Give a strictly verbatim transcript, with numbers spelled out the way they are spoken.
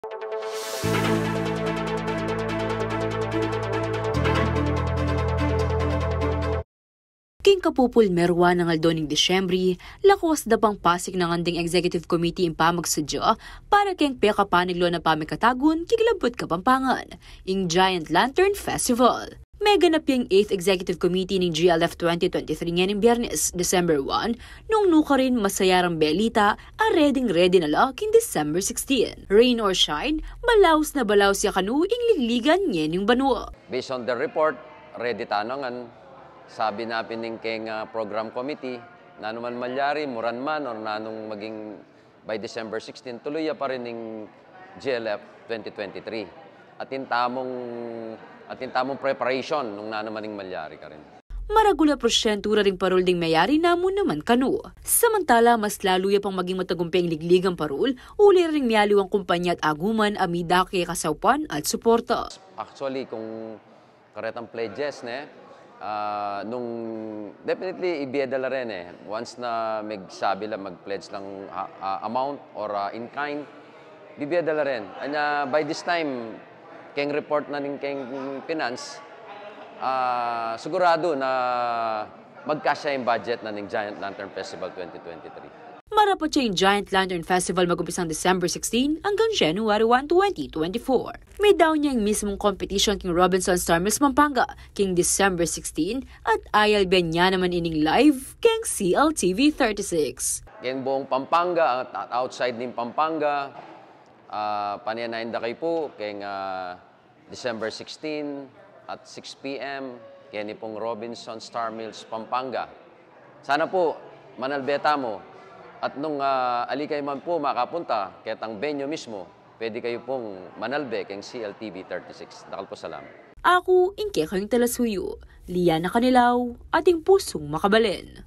King kapupul meruan nang aldo ning Disyembre, lakuas da pang pasik na ngan ding Executive Committee ing pamagsadya para keng pekapaniglo na pamikatagun king labut Kapampangan, ing Giant Lantern Festival. Meganap ya ing eighth Executive Committee ning G L F twenty twenty-three ngening Biyernes, December one, nung nukarin masaya rang belita a ready-ready na la king December sixteen. Rain or shine, balaus na balaus ya kanu ing ligligan ngening banua. Based on the report, ready tana ngan. Sabi na pin ning keng, ah, program committee, nanu man malyari, muran man or nanung maging by December sixteen, tuluy ya pa rin ing G L F twenty twenty-three. Atin tamung, atin tamung preparation nung nanu man ing malyari karin. Maragul a porsyento ra ring parul ding meyari namu naman kanu. Samantala, mas lalu ya pang maging matagumpe ing ligligang parul, uli ring miyaliwang kumpanya at aguman a midake kasaupan at suporta. Actually, kung karetang pledges, ne, ah, nung, definitely, ibie da la rin, eh. Once na magsabi la, mag-pledge lang, ah, ah, amount or, ah, in kind, bibie da la rin. Anya, by this time, keng report na ning keng finance, ah, sigurado na magkasya ing budget na ning Giant Lantern Festival twenty twenty-three. Marapatya ing Giant Lantern Festival magumpisang December sixteen anggang January one, twenty twenty-four. May daun ya ing mismung competition king Robinson Star Mills Pampanga king December sixteen at ayalben ya naman ining live keng C L T V thirty-six. Keng buong Pampanga at, at outside ning Pampanga, ah, panianayan da kayu pu keng, ah, December sixteen at six P M, keni pung Robinson Star Mills, Pampanga. Sana pu, manalbe tamu. At nung, ah, ali kayu man pu makapunta ketang venue mismo, pwede kayu pung manalbe keng C L T V thirty-six. Dakal pung salamat. Aku ing kekayung talasuyu, Liana Canilaw, ating pusung makabalen.